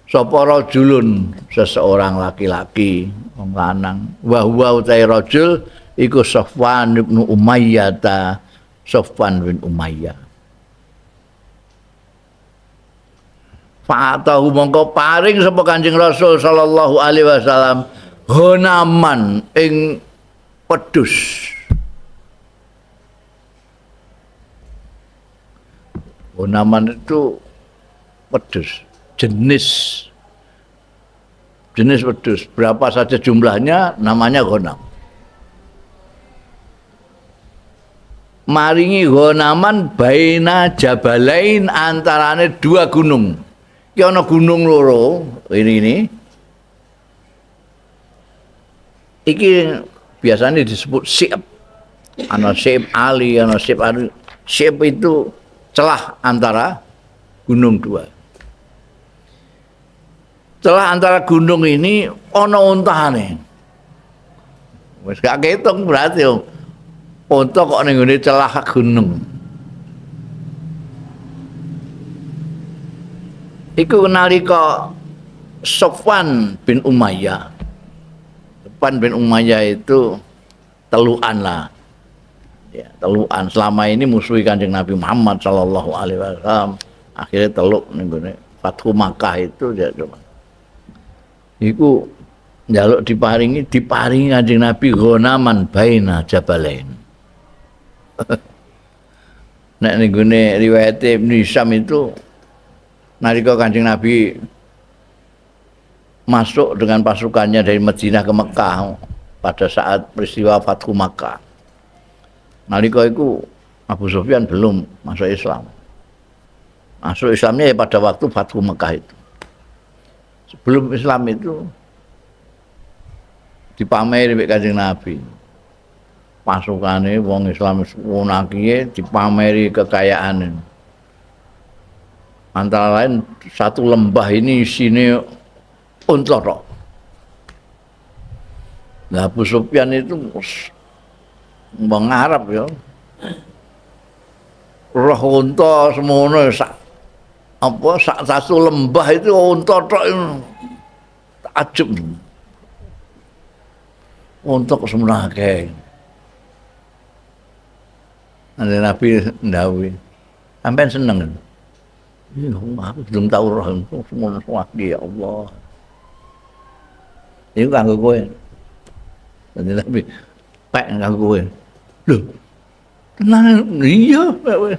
sapa rajulun, seseorang laki-laki wong lanang, wa huwa utai rajul iku Safwan bin Umayyah ta, Safwan bin Umayyah. Fa'atahu mongko paring sapa Kanjeng Rasul sallallahu alaihi wasallam ghonaman ing wedhus. Ghonaman itu wedhus, jenis wedhus, berapa saja jumlahnya namanya ghonam. Maringi ghonaman baina jabalain antarane dua gunung. Iki ana gunung loro, ini. Iki biasanya disebut si'b. Ana si'b Ali, ana si'b Ali. Si'b itu celah antara gunung dua. Celah antara gunung ini ana untane. Wis gak ketung berarti unta kok ning ngene celah gunung. Iku nalika Safwan bin Umayyah. Safwan bin Umayyah itu teluan lah. Ya, teluan selama ini musuhi Kanjeng Nabi Muhammad sallallahu alaihi wasallam. Akhirnya teluk ning gone Fathu Makkah itu dia cuma. Iku njaluk diparingi, diparingi Kanjeng Nabi ghonaman baina jabalain. Nek ning gone riwayat Ibnu Hisham itu nalika Kanjeng Nabi masuk dengan pasukannya dari Madinah ke Mekah pada saat peristiwa Fathu Makkah. Nalika iku Abu Sufyan belum masuk Islam. Masuk Islamnya ya pada waktu Fathu Mekah itu. Sebelum Islam itu dipameri mbek Kanjeng Nabi. Pasukane wong Islam munakiye dipameri kekayaane. Antara lain satu lembah ini isine unta tok. Nah, Abu Sufyan itu mengarap ya. Roh unta semono sak apa sak satu lembah itu unta tok takjub. Unta kok semono akeh. Kanjeng Nabi ndhawuhi, sampean seneng. Iya, aku belum tahu roh semono ya Allah. Iku kanggo kowe. Kanjeng Nabi pek kanggo kowe. Lho, tenang, iya kowe.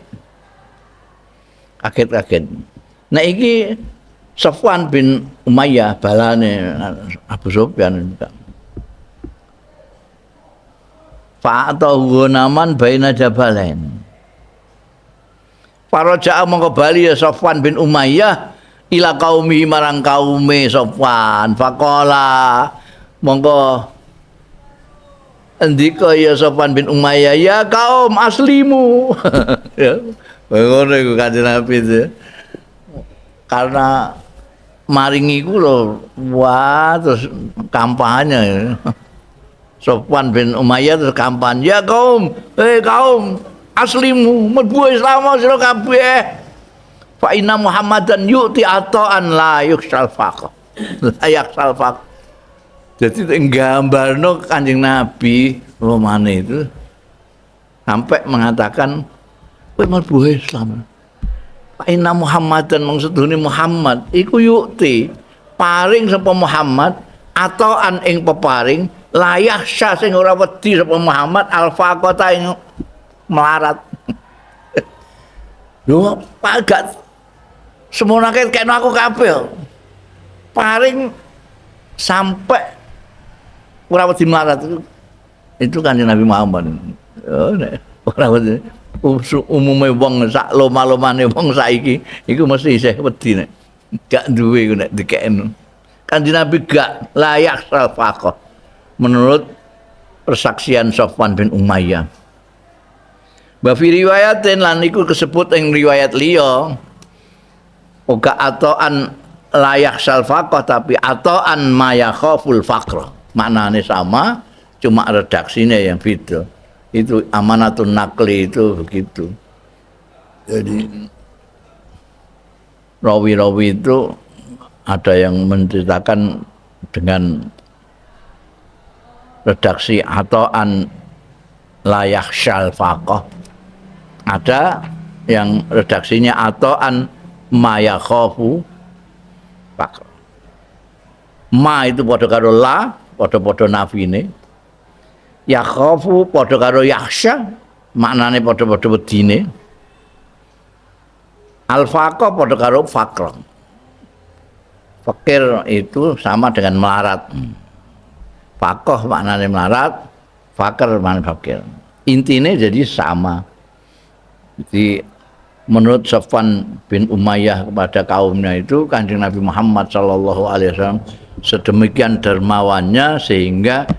Kaget-kaget. Nah iki Safwan bin Umayyah balane Abu Sufyan. Fa'atahu ghunaman baina jabalain. Faraja'a mongko bali ya Safwan bin Umayyah ila qaumi marang kaume Safwan. Faqala mongko endika ya Safwan bin Umayyah, ya kaum aslimu. Ya, ngono iku Kanjeng Nabi itu. Karena maringi ku lho, wah terus kampanye. Safwan bin Umayyah terus kampanye, ya kaum, kaum aslimu, mlebu Islam sira kabeh. Fa inna Muhammadan yu'ti ata'an la yuksal faqa. Layak salfak. Jadi nggambarno Kanjeng Nabi lomane itu sampai mengatakan kowe mlebu Islam. Fa inna Muhammadan maksudune Muhammad iku yukti paring sapa Muhammad atau an ing peparing layak sya sing ora wedi sapa Muhammad alfaqata ing melarat. Lho Pak gak semono kekno aku kabeh. Paring sampai ora wedi melarat itu Kanjeng Nabi Muhammad. Oh, nek ora wedi umume wong sak loma-lomane wong saiki iku mesti isih wedi nek gak duwe iku nek dikeken. Kanjeng Nabi gak layak salfaqah menurut persaksian Sofwan bin Umayyah. Wa fi riwayatin lan iku kesebut ing riwayat liya uga atoan layak salfaqah tapi atoan mayakhaful faqra. Maknane sama, cuma redaksinya yang beda. Itu amanatun nakli itu begitu. Jadi rawi-rawi itu ada yang menceritakan dengan redaksi atoan layak syalfaqah, ada yang redaksinya atoan mayakhofu faqr. Ma itu padha karo la, padha-padha nafine. Yakhofu padha karo yakhsha, maknane padha-padha wedine. Al-faqah padha karo faqr. Fakir itu sama dengan melarat. Faqah maknane melarat, fakir maknane fakir. Intine jadi sama. Jadi menurut Sofwan bin Umayyah kepada kaumnya itu Kanjeng Nabi Muhammad sallallahu alaihi wasallam sedemikian dermawannya sehingga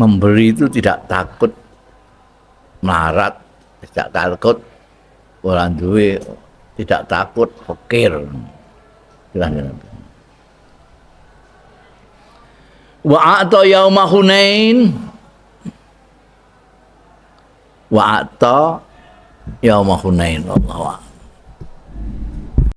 memberi itu tidak takut melarat, tidak takut orang duwe, tidak takut fakir. Wa a'ta yauma Hunain, wa a'ta yauma Hunain, wallahu a'lam.